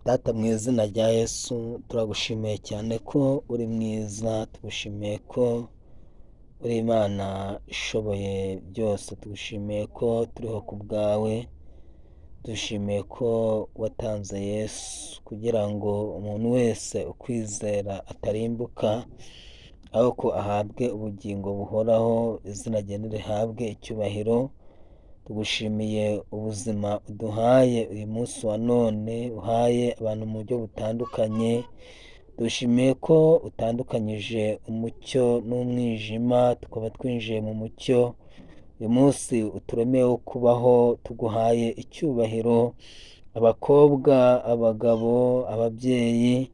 Data, mu izina rya Yesu, turagushimiye cyane ko uri mwiza, tugushimiye ko uri Imana ishoboye byose, tugushimiye ko turiho ku bwawe, dushimiye ko watanze Yesu kugira ngo umuntu wese ukwizera atarimbuka, ahubwo ahabwe ubugingo buhoraho. Izina rye rihabwe icyubahiro. Tugushimiye ubuzima uduhaye uyu munsi wa none, uhaye abantu mu buryo butandukanye. Dushimiye ko utandukanyije umucyo n'umwijima, tukaba twinjiye mu mucyo. Uyu munsi uturemeye wo kubaho, tuguhaye icyubahiro. Abakobwa, abagabo, ababyeyi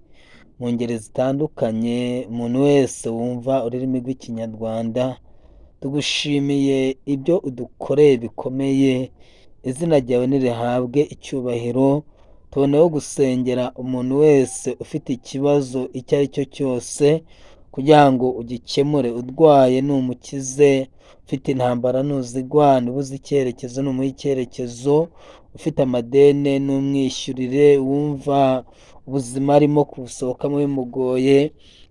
mu ngeri zitandukanye, umuntu wese wumva ururimi rw'Ikinyarwanda, tugushimiye ibyo udukoreye bikomeye. Izina ryawe nirihabwe icyubahiro. Tuboneyeho gusengera umuntu wese ufite ikibazo icyo ari cyo cyose kugira ngo ugikemure. Urwaye numukize, ufite intambara ntuzigwane, ubuze icyerekezo numuhe icyerekezo, ufite amadene numwishyurire, wumva ubuzima arimo kubusohokamo bimugoye,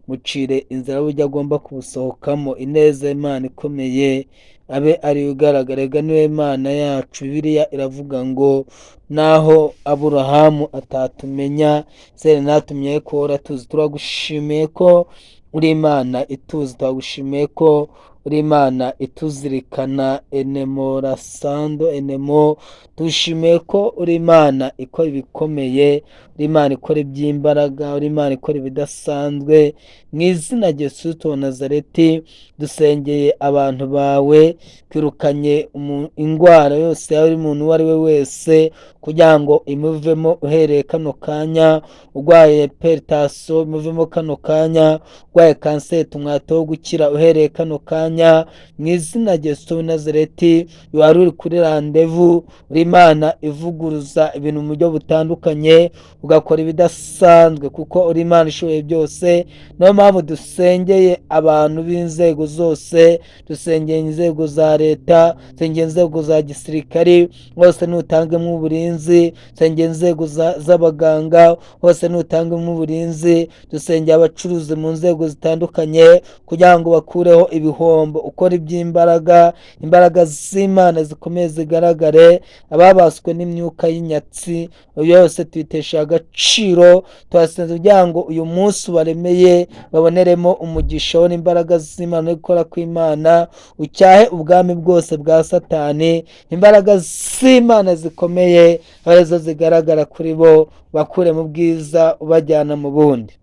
mucire inzira y'uburyo agomba kubusohokamo. Ineza y'Imana ikomeye abe ariyo igaragara. Erega niwe Mana yacu. Bibiliya iravuga ngo naho Aburahamu atatumenya, Sere ntatumenye ko uratuzi. Turagushimiye ko uri Imana ituzi, turagushimiye ko uri Imana ituzirikana. Enemo rasando enemo, tugushimiye ko uri Imana ikora ibikomeye, uri Imana ikora iby'imbaraga, uri Imana ikora ibidasanzwe. Mu izina rya Yesu Kristo wa Nazareti, dusengeye abantu bawe, twirukanye indwara yose yaba ari umuntu uwo ari we wese kugira ngo imuvemo uhereye kano kanya. Urwaye peritasiyo imuvemo kano kanya, urwaye kanseri tumwate wo gukira uhereye kano kanya. Mu izina rya Yesu w'i Nazareti, wari uri kuri randevu, uri Imana ivuguruza ibintu mu buryo butandukanye, ugakora ibidasanzwe kuko uri Imana ishoboye byose. Niyo mpamvu dusengeye abantu b'inzego zose, dusengeye inzego za leta, dusengeye inzego za gisirikari, hose nutangemo uburinzi, dusengeye inzego z'abaganga, hose nutangemo uburinzi, dusengeye abacuruzi mu nzego zitandukanye kugira ngo bakureho ibihombo, ukora iby'imbaraga, imbaraga z'Imana zikomeye zigaragare. Ababaswe n'imyuka y'inyatsi yose tuyitesha agaciro, tuhasenze kugira ngo uyu munsi ubaremeye baboneremo umugisha wo n'imbaraga z'Imana no gukora kw'Imana. Ucyahe ubwami bwose bwa Satani, imbaraga z'Imana zikomeye arizo zigaragara kuri bo, bakure mu bwiza ubajyana mu bundi.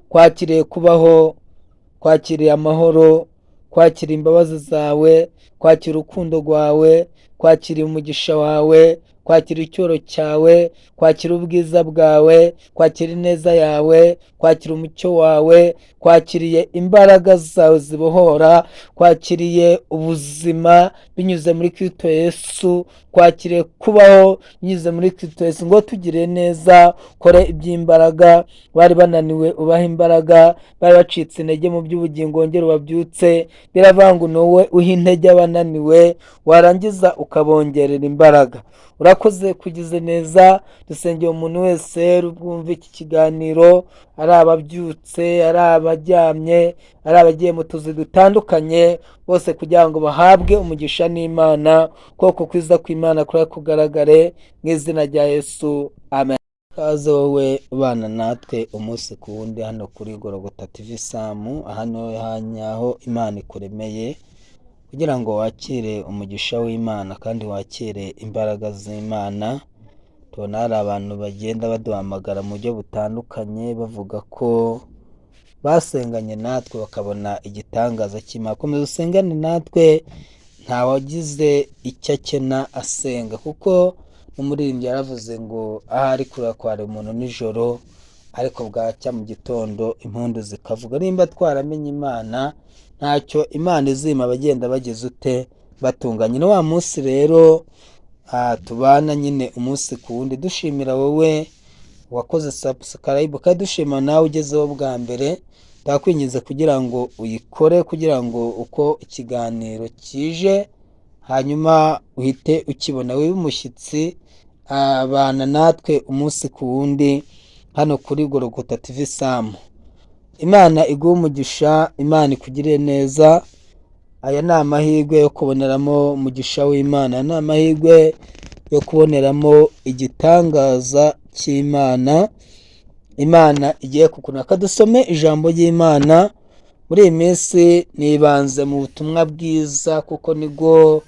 Kwakiriye kubaho, kwakiriye amahoro, kwakira imbabazi zawe, kwakira urukundo rwawe, kwakira umugisha wawe, kwakira icyoro cyawe, kwakira ubwiza bwawe, kwakira ineza yawe, kwakira umucyo wawe, kwakiriye imbaraga zawe zibohora, kwakiriye ubuzima binyuze muri Kristo Yesu, kwakiriye kubaho binyuze muri Kristo Yesu. Ngo tugire neza, kore iby'imbaraga, bari bananiwe ubahe imbaraga, bari bacitse intege mu by'ubugingo wongere ubabyutse. Biravuga ngo ni wowe uha intege abananiwe, warangiza ukabongerera imbaraga. Urakoze kugize neza. Dusengeye umuntu wese bwumva iki kiganiro, ari ababyutse, ari abaryamye, ari abagiye mu tuzi dutandukanye, bose kugira ngo bahabwe umugisha n'Imana, koko kwiza kw'Imana kuri kugaragare mu izina rya Yesu, amen. Kaze wowe ubana natwe umunsi ku wundi hano kuri Gorogota TV Samu. Aha niho hanyaho Imana ikuremeye kugira ngo wakire umugisha w'Imana kandi wakire imbaraga z'Imana. Tubona hari abantu bagenda baduhamagara mu buryo butandukanye bavuga ko basenganye natwe bakabona igitangaza cy'Imana. Komeza usengane natwe, ntawagize icyo akena asenga, kuko n'umuririmbyi yaravuze ngo ahari kurira kwari umuntu nijoro, ariko bwacya mu gitondo impundu zikavuga. Nimba twaramenye Imana, ntacyo Imana izima abagenda bageze ute batunganye. Ni wa munsi rero tubana nyine umunsi ku wundi, dushimira wowe wakoze subscribe kandi dushima nawe ugezeho bwa mbere. Twakwinginze kugira ngo uyikore kugira ngo uko ikiganiro kije hanyuma uhite ukibona, wibe umushyitsi. Bana natwe umunsi ku wundi hano kuri Gorogota TV Sam. Imana iguhe umugisha, Imana ikugirire neza. Aya ni amahirwe yo kuboneramo umugisha w'Imana, ni amahirwe yo kuboneramo igitangaza cy'Imana. Imana igiye kukunaka. Dusome ijambo ry'Imana. Muri iyi minsi nibanze mu butumwa bwiza, kuko nibwo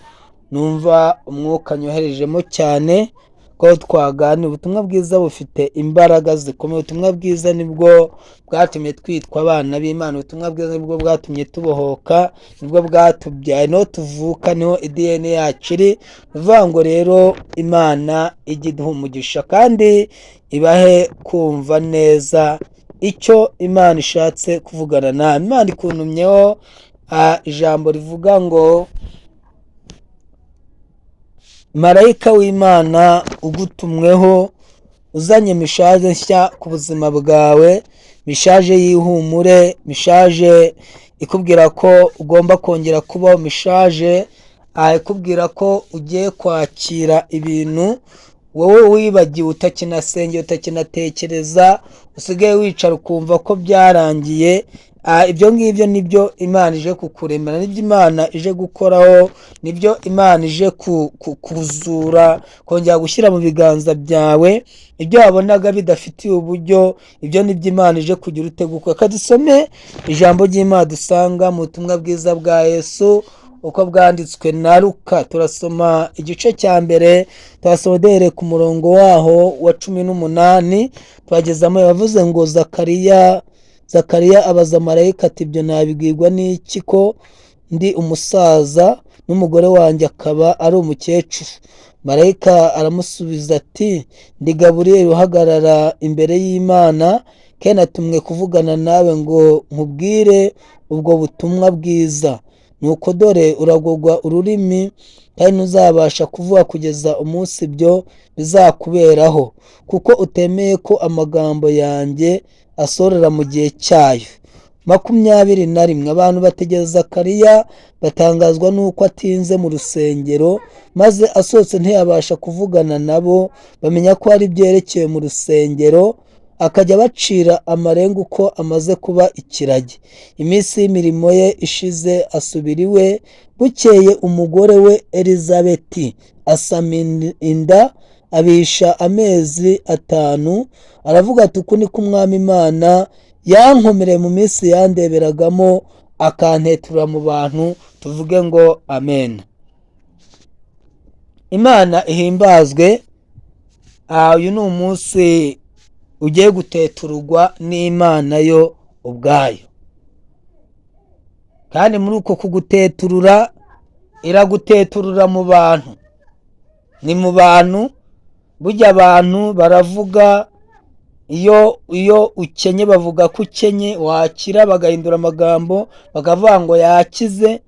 numva umwuka nyoherejemo cyane ko twaganira. Ubutumwa bwiza bufite imbaraga zikomeye. Ubutumwa bwiza nibwo bwatumye twitwa abana b'Imana. Ubutumwa bwiza nibwo bwatumye tubohoka, nibwo bwatubyaye, niho tuvuka, niho idiyene yacu iri. Ni ukuvuga ngo rero Imana ijye iduha umugisha kandi ibahe kumva neza icyo Imana ishatse kuvugana nawe. Imana ikuntumyeho ijambo rivuga ngo marayika w'Imana ugutumweho uzanye mishaje nshya ku buzima bwawe, mishaje y'ihumure, mishaje ikubwira ko ugomba kongera kubaho, mishaje ikubwira ko ugiye kwakira ibintu wowe wibagiwe, utakinasengera, utakinatekereza, usigaye wicara ukumva ko byarangiye. Ibyo ngibyo nibyo Imana ije kukuremera, nibyo Imana ije gukoraho, nibyo Imana ije kuzura, kongera gushyira mu biganza byawe ibyo wabonaga bidafitiye uburyo. Ibyo nibyo Imana ije kugira uteguka. Reka dusome ijambo ry'Imana dusanga mu butumwa bwiza bwa Yesu uko bwanditswe na Luka. Turasoma igice cya mbere, turasoma duhereye ku murongo waho wa 18 twagezamo. Yavuze ngo Zakariya abaza marayika ati ibyo nabibwirwa n'iki ko ndi umusaza n'umugore wanjye akaba ari umukecuru? Marayika aramusubiza ati ndi Gaburiyeli uhagarara imbere y'Imana, kandi natumwe kuvugana nawe ngo nkubwire ubwo butumwa bwiza. Nuko dore uragogwa ururimi kandi ntuzabasha kuvuga kugeza umunsi ibyo bizakuberaho, kuko utemeye ko amagambo yanjye asorera mu gihe cyayo. 21 abantu bategereza Zakariya batangazwa n'uko atinze mu rusengero, maze asohotse ntiyabasha kuvugana nabo, bamenya ko hari ibyerekeye mu rusengero, akajya abacira amarenga uko amaze kuba ikiragi. Iminsi y'imirimo ye ishize asubira iwe. Bukeye umugore we Elizabeti asama inda, abisha amezi 5, aravuga ati uku niko Umwami Imana yankomereye mu minsi yandeberagamo, akantetura mu bantu. Tuvuge ngo amen. Imana ihimbazwe. Uyu ni umunsi ugiye gutetururwa n'Imana yo ubwayo, kandi muri uko kuguteturura iraguteturura mu bantu. Ni mu bantu, burya abantu baravuga, iyo ukenye bavuga ko ukenye, wakira bagahindura amagambo bakavuga ngo yakize.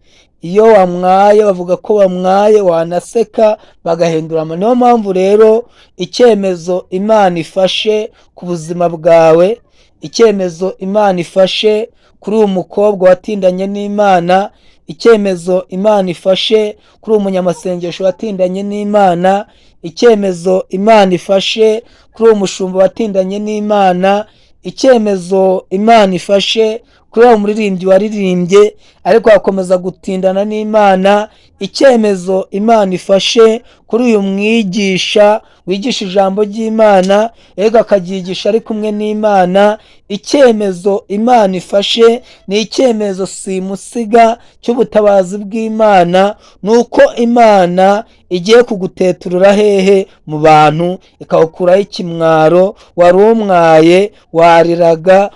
Iyo wamwaye bavuga ko wamwaye, wanaseka bagahindura. Niyo mpamvu rero icyemezo Imana ifashe ku buzima bwawe, icyemezo Imana ifashe kuri uyu mukobwa watindanye n'Imana, icyemezo Imana ifashe kuri uyu munyamasengesho watindanye n'Imana, icyemezo Imana ifashe kuri uwo mushumba watindanye n'Imana, icyemezo Imana ifashe kuri uwo muririmbyi waririmbye ariko agakomeza gutindana n'Imana, icyemezo Imana ifashe kuri uyu mwigisha wigisha ijambo ry'Imana ariko akabyigisha ari kumwe n'Imana, icyemezo Imana ifashe ni icyemezo simusiga cy'ubutabazi bw'Imana. Ni uko Imana igiye kuguteturura hehe? Mu bantu, ikawukuraho ikimwaro wari umwaye, wariraga,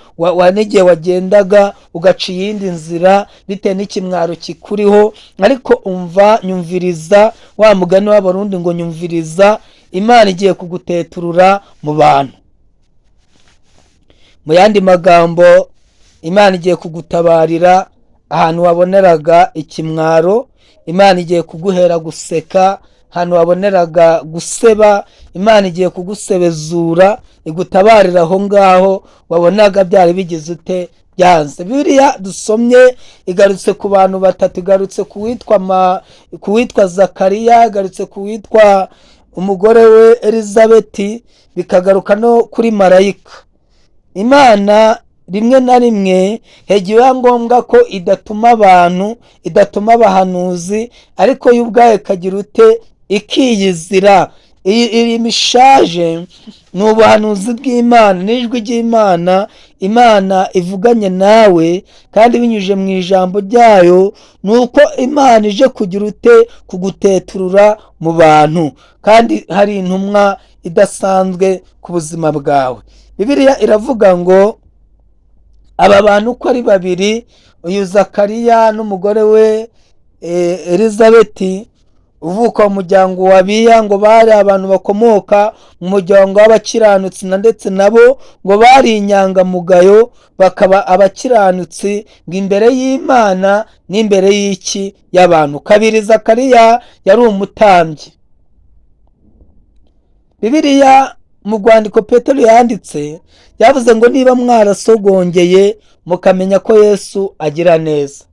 n'igihe wagendaga ugaca iyindi nzira bitewe n'ikimwaro kikuriho. Ariko umva, nyumviriza wa mugani w'Abarundi ngo nyumviriza, Imana igiye kuguteturura mu bantu. Mu yandi magambo, Imana igiye kugutabarira ahantu waboneraga ikimwaro, Imana igiye kuguhera guseka ahantu waboneraga guseba, Imana igiye kugusebezura igutabarira aho ngaho wabonaga byari bigize ute, byanze. Biriya dusomye igarutse ku bantu batatu, igarutse ku witwa Zakariya, igarutse ku witwa umugore we Elizabeti, bikagaruka no kuri marayika. Imana rimwe na rimwe hegeye biba ngombwa ko idatuma abantu, idatuma abahanuzi, ariko yo ubwayo ikagira ute? Ikiyizira. Iyi mishaje ni ubuhanuzi bw'Imana, n'ijwi ry'Imana. Imana ivuganye nawe kandi binyujije mu ijambo ryayo, ni uko Imana ije kugira ute? Kuguteturura mu bantu, kandi hari intumwa idasanzwe ku buzima bwawe. Bibiliya iravuga ngo aba bantu uko ari babiri, uyu Zakariya n'umugore we Elizabeti uvuka mu muryango wa Abiya, ngo bari abantu bakomoka mu muryango w'abakiranutsi, na ndetse nabo ngo bari inyangamugayo, bakaba abakiranutsi ngo imbere y'Imana n'imbere y'iki? Y'abantu. Kabiri, Zakariya yari umutambyi. Bibiliya mu rwandiko Petero yanditse yavuze ngo niba mwarasogongeye mukamenya ko Yesu agira neza.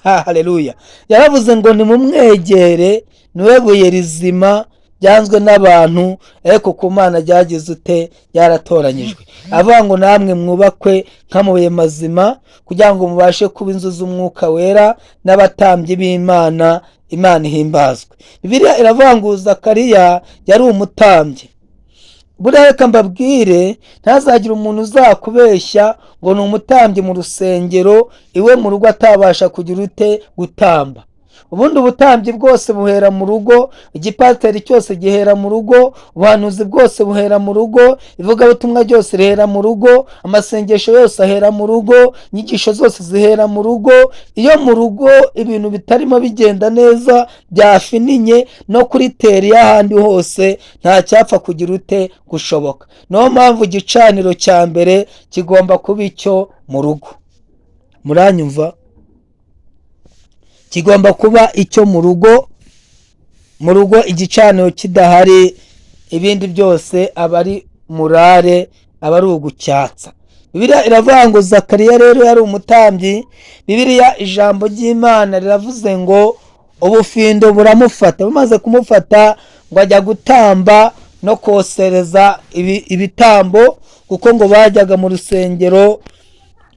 Haleluya! Yaravuze ngo nimumwegere, niwe buye rizima ryanzwe n'abantu, ariko ku Mana ryagize ute? Ryaratoranyijwe. Avuga ngo namwe mwubakwe nk'amabuye mazima, kugira ngo mubashe kuba inzu z'umwuka wera n'abatambyi b'Imana. Imana ihimbazwe. Bibiliya iravuga ngo Zakariya yari umutambyi. Buriya reka mbabwire, ntazagire umuntu uzakubeshya ngo ni umutambyi mu rusengero, iwe mu rugo atabasha kugira ute? Gutamba. Ubundi ubutambyi bwose buhera mu rugo, igipateri cyose gihera mu rugo, ubuhanuzi bwose buhera mu rugo, ivugabutumwa ryose rihera mu rugo, amasengesho yose ahera mu rugo, inyigisho zose zihera mu rugo. Iyo mu rugo ibintu bitarimo bigenda neza, byafininye, no kuri teri y'ahandi hose nta cyapfa kugira ute? Gushoboka. Niyo mpamvu igicaniro cya mbere kigomba kuba icyo mu rugo. Muranyumva? Kigomba kuba icyo mu rugo. Mu rugo igicaniro kidahari, ibindi byose aba ari murare, aba ari ugucyatsa. Bibiliya iravuga ngo Zakariya rero yari umutambyi. Bibiliya ijambo ry'Imana riravuze ngo ubufindo buramufata. Bumaze kumufata ngo ajya gutamba no kosereza ibitambo, kuko ngo bajyaga mu rusengero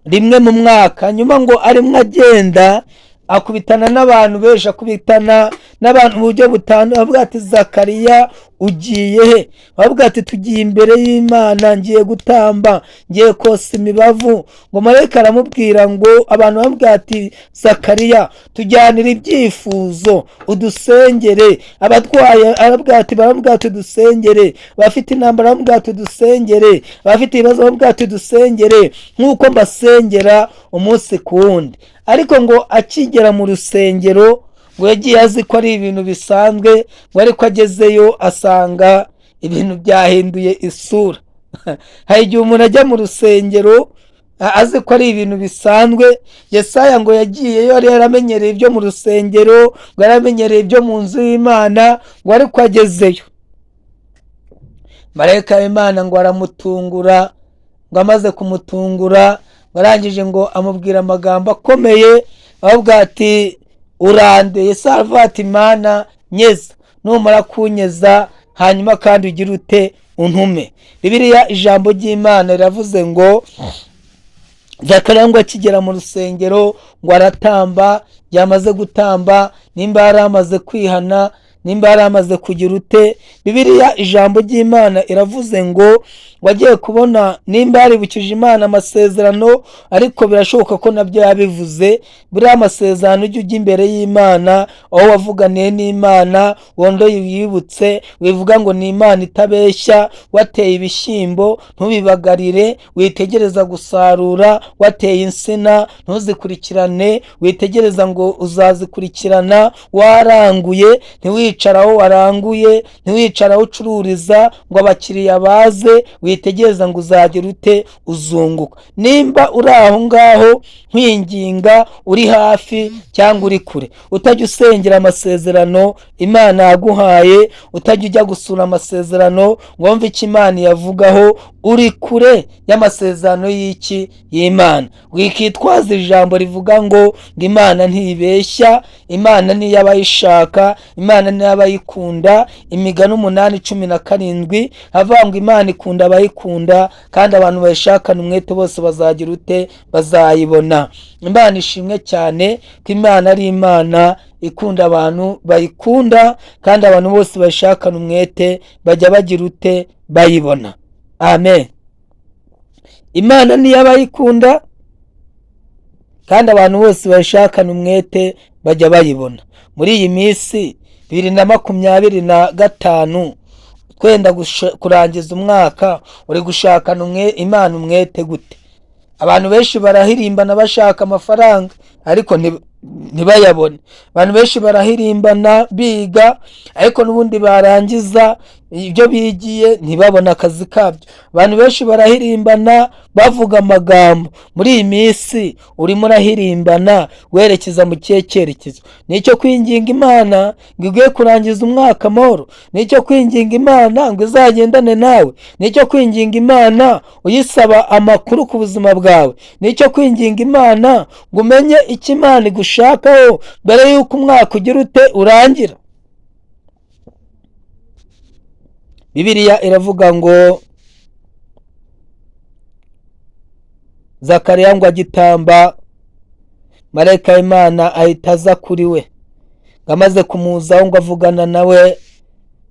rimwe mu mwaka. Nyuma ngo arimo agenda akubitana n'abantu benshi, akubitana n'abantu mu buryo butandukanye. Bavuga ati Zakariya ugiye he? Bavuga ati tugiye imbere y'Imana, ngiye gutamba, ngiye kosa imibavu. Ngo marayika aramubwira ngo, abantu bamubwira ati Zakariya tujyanire ibyifuzo, udusengere. Abatwaye arabwira ati, baramubwira ati dusengere. Abafite intambara baramubwira ati dusengere. Abafite ibibazo baramubwira ati dusengere, nk'uko mbasengera umunsi ku wundi. Ariko ngo akigera mu rusengero, ngo yagiye azi ko ari ibintu bisanzwe, ngo ariko agezeyo asanga ibintu byahinduye isura. Hari igihe umuntu ajya mu rusengero azi ko ari ibintu bisanzwe. Yesaya ngo yagiyeyo yari yaramenyereye ibyo mu rusengero, ngo yaramenyereye ibyo mu nzu y'Imana, ngo ariko agezeyo marayika w'Imana ngo aramutungura. Ngo amaze kumutungura, ngo arangije ngo amubwira amagambo akomeye, avuga ati urande. Yesaya aravuga ati Mana nyeza, numara kunyeza hanyuma kandi ugire ute? Untume. Bibiliya ijambo ry'Imana riravuze ngo Zakariya ngo akigera mu rusengero ngo aratamba. Yamaze gutamba, nimba yari amaze kwihana, nimba yari amaze kugira ute, Bibiliya ijambo ry'Imana iravuze ngo wagiye kubona nimba yaribukije Imana amasezerano, ariko birashoboka ko nabyo yabivuze. Buriya amasezerano ujya ujya imbere y'Imana, aho wavuganiye n'Imana, wondoye wibutse, wivuga ngo ni Imana itabeshya. Wateye ibishyimbo ntubibagarire, witegereza gusarura. Wateye insina ntuzikurikirane, witegereza ngo uzazikurikirana. Waranguye ntiwicara aho waranguye, ntiwicara aho ucururiza ngo abakiriya baze, witegereza ngo uzagira ute? Uzunguka. Nimba uri aho ngaho nkwinginga, uri hafi cyangwa uri kure, utajya usengera amasezerano Imana yaguhaye, utajya ujya gusura amasezerano ngo wumve icyo Imana yavugaho, Uri kure y'amasezerano y'iki? Y'Imana. Wikitwaza ijambo rivuga ngo Imana ntibeshya, Imana niyo abayishaka, Imana niyo abayikunda. Imigani 8:17 havuga ngo Imana ikunda abayikunda, kandi abantu bayishakana umwete bose bazagira ute? Bazayibona. Imana ishimwe cyane ko Imana ari Imana ikunda abantu bayikunda, kandi abantu bose bayishakana umwete bajya bagira ute? Bayibona. Amen. Imana niyo abayikunda, kandi abantu bose bayishakana umwete bajya bayibona. Muri iyi minsi 2025 twenda kurangiza umwaka, uri gushakana Imana umwete gute? Abantu benshi barahirimbana bashaka amafaranga ariko ntibayabone. Abantu benshi barahirimbana biga, ariko n'ubundi barangiza ibyo bigiye ntibabone akazi kabyo. Abantu benshi barahirimbana bavuga amagambo. Muri iyi minsi urimo urahirimbana werekeza mu kihe cyerekezo? Nicyo kwinginga Imana ngo iguhe kurangiza umwaka amahoro, nicyo kwinginga Imana ngo izagendane nawe, nicyo kwinginga Imana uyisaba amakuru ku buzima bwawe, nicyo kwinginga Imana ngo umenye icyo Imana igushakaho mbere y'uko umwaka ugira ute? Urangira. Bibiliya iravuga ngo Zakariya ngo agitamba, marayika w'Imana ahita aza kuri we, ngo amaze kumuzaho ngo avugana nawe,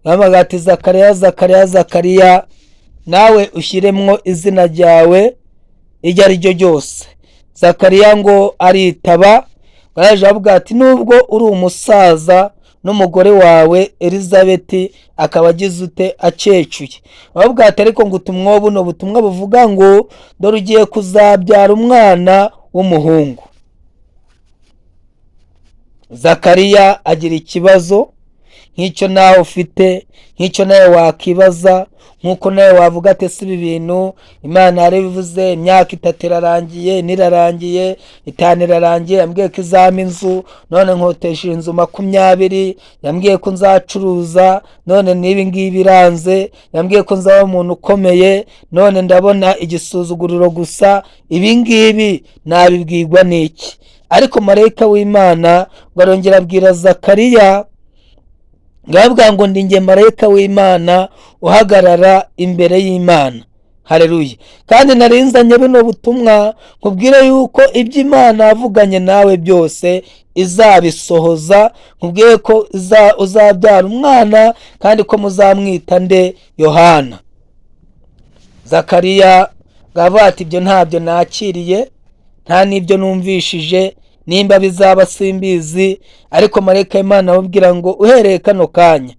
aramubaza ati Zakariya, Zakariya, Zakariya, nawe ushyiremwo izina ryawe iryo ari ryo ryose. Zakariya ngo aritaba, araje avuga ati nubwo uri umusaza n'umugore wawe Elizabeti akaba agize ute? Akecuye. Aravuga ati ariko ngo utumwa buno butumwa buvuga ngo dore ugiye kuzabyara umwana w'umuhungu. Zakariya agira ikibazo nk'icyo nawe ufite, nk'icyo nawe wakibaza, nk'uko nawe wavuga ati si ibi bintu Imana yarabivuze, imyaka 3 irarangiye, 4 irarangiye, 5 irarangiye, yambwiye ko izampa inzu none nkotesha inzu 20, yambwiye ko nzacuruza none n'ibi ngibi biranze, yambwiye ko nzaba umuntu ukomeye none ndabona igisuzuguriro gusa, ibi ngibi nabibwirwa n'iki? Ariko marayika w'Imana ngo arongera abwira Zakariya, ngavuga ngo ndi njye marayika w'Imana uhagarara imbere y'Imana. Haleluya. Kandi narinzanye buno butumwa nkubwire yuko ibyo Imana yavuganye nawe byose izabisohoza, nkubwire ko uzabyara umwana kandi ko muzamwita nde? Yohana. Zakariya ngavuga ati ibyo ntabyo nakiriye, nta n'ibyo numvishije, nimba bizaba simbizi, ariko marayika w'Imana amubwira ngo uhereye kano kanya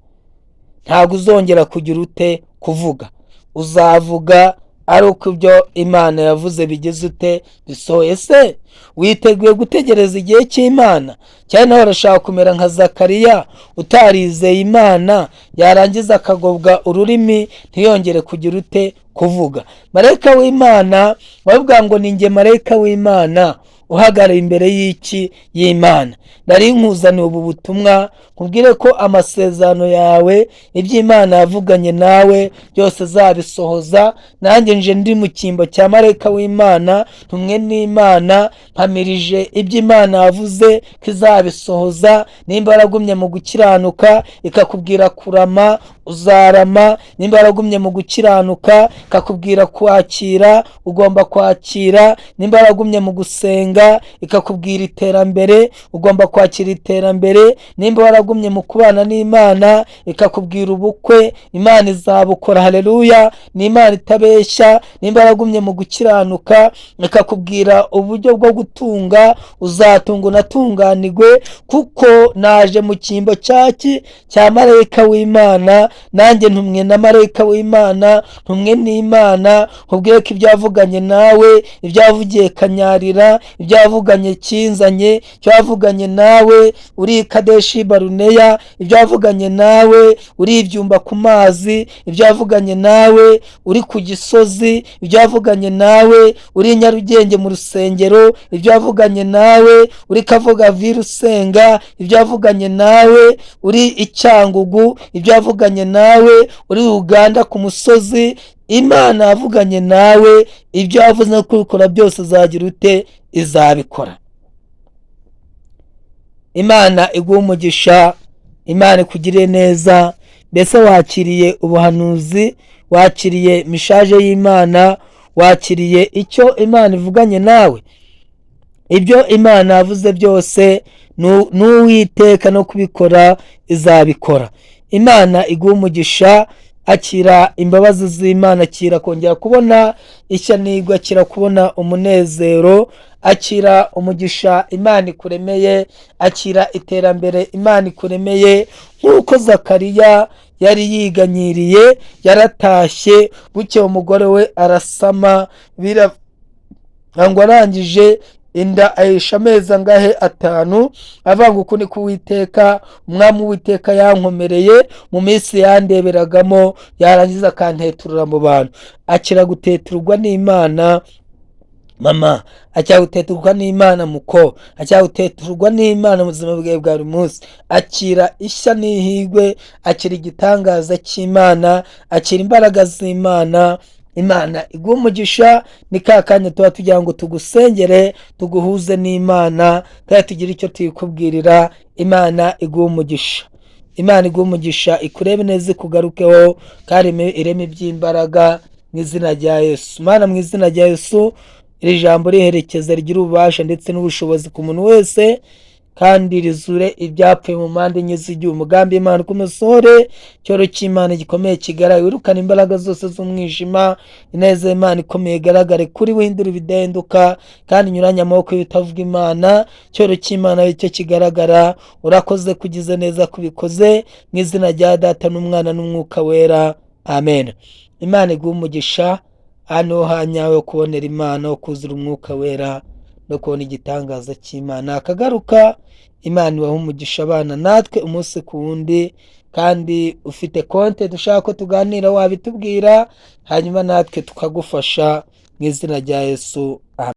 ntabwo uzongera kugira ute? Kuvuga. Uzavuga ari uko ibyo Imana yavuze bigize ute? Bisohoye. Se witeguye gutegereza igihe cy'Imana? Cyane nawe urashaka kumera nka Zakariya utarizeye Imana, yarangiza akagobwa ururimi ntiyongere kugira ute? Kuvuga. Marayika w'Imana bavuga ngo ni njye marayika w'Imana uhagarara imbere y'iki? Y'Imana. Nari nkuzaniye ubu butumwa nkubwire ko amasezerano yawe, ibyo Imana yavuganye nawe byose zabisohoza. Nanjye nje ndi mu cyimbo cya marayika w'Imana, ntumwe n'Imana, mpamirije ibyo Imana yavuze ko izabisohoza. Nimba waragumye mu gukiranuka ikakubwira kurama, uzarama. Nimba waragumye mu gukiranuka ikakubwira kwakira, ugomba kwakira. Nimba waragumye mu gusenga ikakubwira iterambere, ugomba kwakira iterambere. Nimba waragumye mu kubana n'Imana ikakubwira ubukwe, Imana izabukora. Haleluya. Ni Imana itabeshya. Nimba waragumye mu gukiranuka ikakubwira uburyo bwo gutunga, uzatunga unatunganirwe, kuko naje mu cyimbo cyaki? Cya marayika w'Imana. Nanjye ntumwe na marayika w'Imana, ntumwe n'Imana, nkubwire ko ibyo yavuganye nawe, ibyo yavugiye Kanyarira, ibyo yavuganye Kinzanye, ibyo yavuganye nawe uri Kadeshi Baruneya, ibyo yavuganye nawe uri Ibyumba ku mazi, ibyo yavuganye nawe uri ku Gisozi, ibyo yavuganye nawe uri Nyarugenge mu rusengero, ibyo yavuganye nawe uri Kavuga Virusenga, ibyo yavuganye nawe uri Icyangugu, ibyo yavuganye nawe uri Uganda ku musozi, Imana yavuganye nawe, ibyo yavuze no kubikora byose izagira ute? Izabikora. Imana iguhe umugisha, Imana ikugirire neza. Mbese wakiriye ubuhanuzi, wakiriye message y'Imana, wakiriye icyo Imana ivuganye nawe? Ibyo Imana yavuze byose n'Uwiteka no kubikora izabikora. Imana iguhe umugisha. Akira imbabazi z'Imana, akira kongera kubona ishya n'igwa, akira kubona umunezero, akira umugisha Imana ikuremeye, akira iterambere Imana ikuremeye. Nk'uko Zakariya yari yiganyiriye, yaratashye, bukeye umugore we arasama, ngo arangije inda ahisha amezi angahe? 5. Avuga ngo uku ni ko Uwiteka umwami Uwiteka yankomereye mu minsi yandeberagamo, yarangiza akanteturura mu bantu. Akira guteturwa n'Imana mama, akira guteturwa n'Imana muko, akira guteturwa n'Imana mu buzima bwawe bwa buri munsi. Akira ishya n'ihirwe, akira igitangaza cy'Imana, akira imbaraga z'Imana. Imana iguhe umugisha. Ni ka kanya tuba tugira ngo tugusengere, tuguhuze n'Imana, kandi tugire icyo tuyikubwirira. Imana iguhe umugisha, Imana iguhe umugisha, ikurebe neza, ikugarukeho, kandi ireme iby'imbaraga mu izina rya Yesu. Mana, mu izina rya Yesu, iri jambo riherekeza, rigira ububasha ndetse n'ubushobozi ku muntu wese, kandi rizure ibyapfuye mu mpande enye z'igihugu. Umugambi Imana ukomusore, icyoro cy'Imana gikomeye kigaragara, wirukana imbaraga zose z'umwijima. Ineza y'Imana ikomeye igaragare kuri wihindura ibidahinduka, kandi inyuranye amaboko y'ibitavuga Imana. Icyoro cy'Imana cyo kigaragara. Urakoze kugize neza kubikoze, mu izina rya Data n'Umwana n'Umwuka Wera, amen. Imana iguhe umugisha. Hano hanyawe kubonera Imana, kuzura Umwuka Wera no kubona igitangaza cy'Imana akagaruka. Imana ibahe umugisha, abana natwe umunsi ku wundi. Kandi ufite konte dushaka ko tuganira, wabitubwira, hanyuma natwe tukagufasha mu izina rya Yesu.